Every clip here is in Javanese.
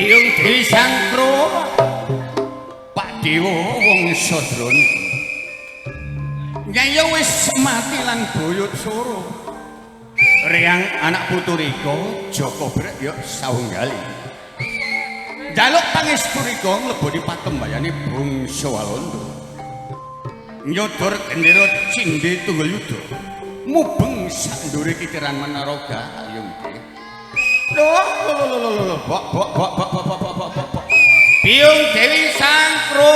Biyung Dewi Sangkro Pak Dewa Wangsa Drona. Nyaya wis mati lan buyut soro. Reyang anak putu rika Jaka Brek ya sawunggali. Njaluk pangestu rika ngleboni patembayane bangsa Walanda. Nyodor gendera cindhe tunggal yuda. Mubeng sak ndure kitiran menara gayung. Loh, loh, loh, loh, loh, bok, bok, bok, bok, bok, bok, bok, bok, bok. Biyung Dewi Sangkro.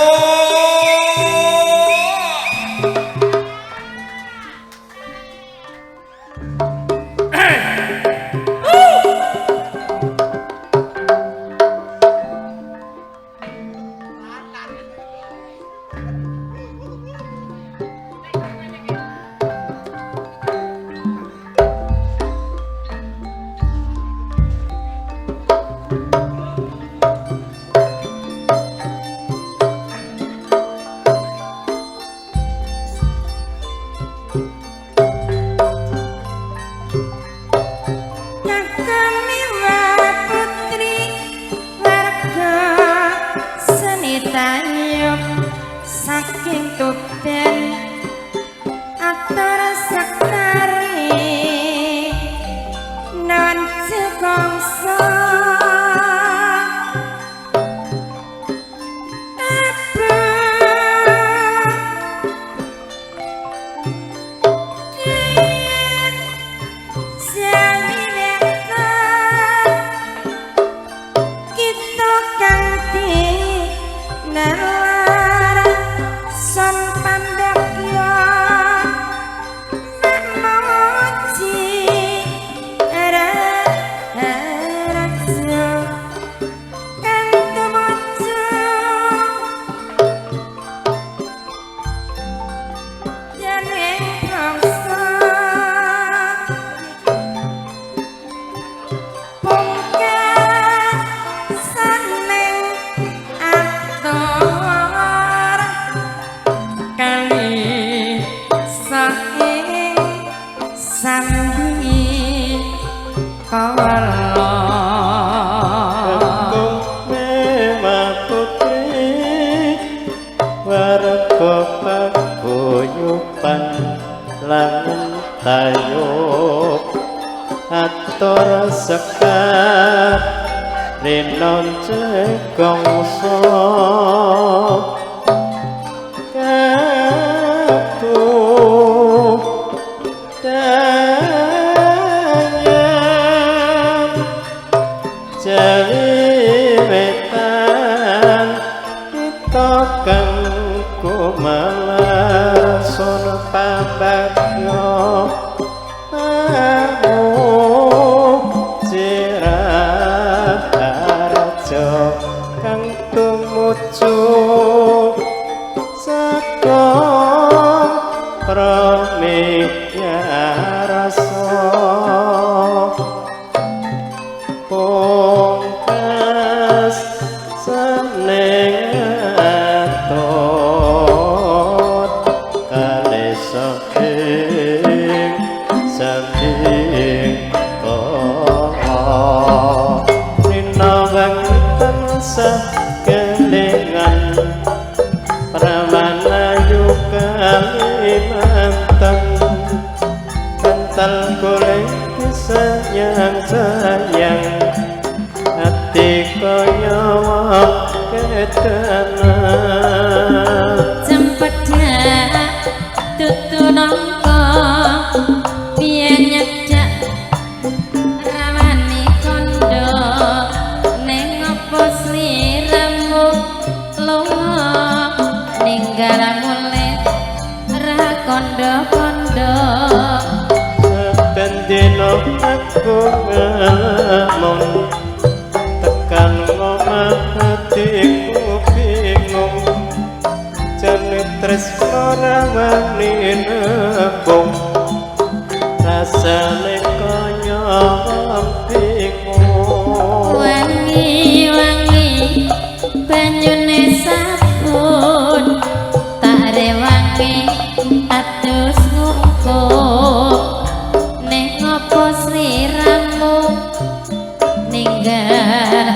Ninggal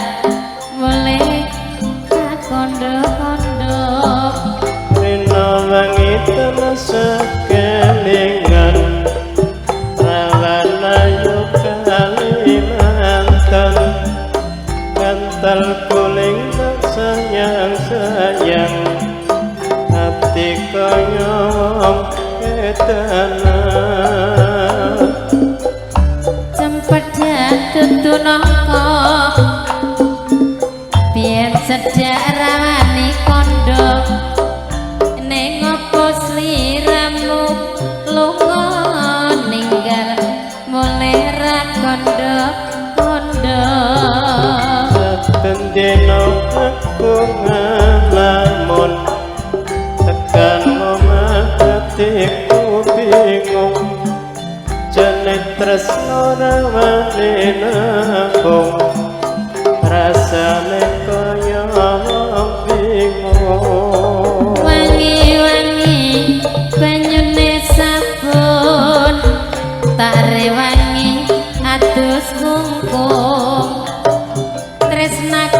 Bantal guling tak sayang-sayang, ati kaya wong edanan. Cempedak dudu nangka, biyen sejak rawani kondo, ning opo sliramu lunga ninggal mulih ra kondo kondo. Saben dina aku ngalamun, tekan omah atiku bingung, jane tresno rawane nanggung, rasane kaya wong bingung. Wangi-wangi banyune sabun, tak rewangi adus kungkung, tresnaku.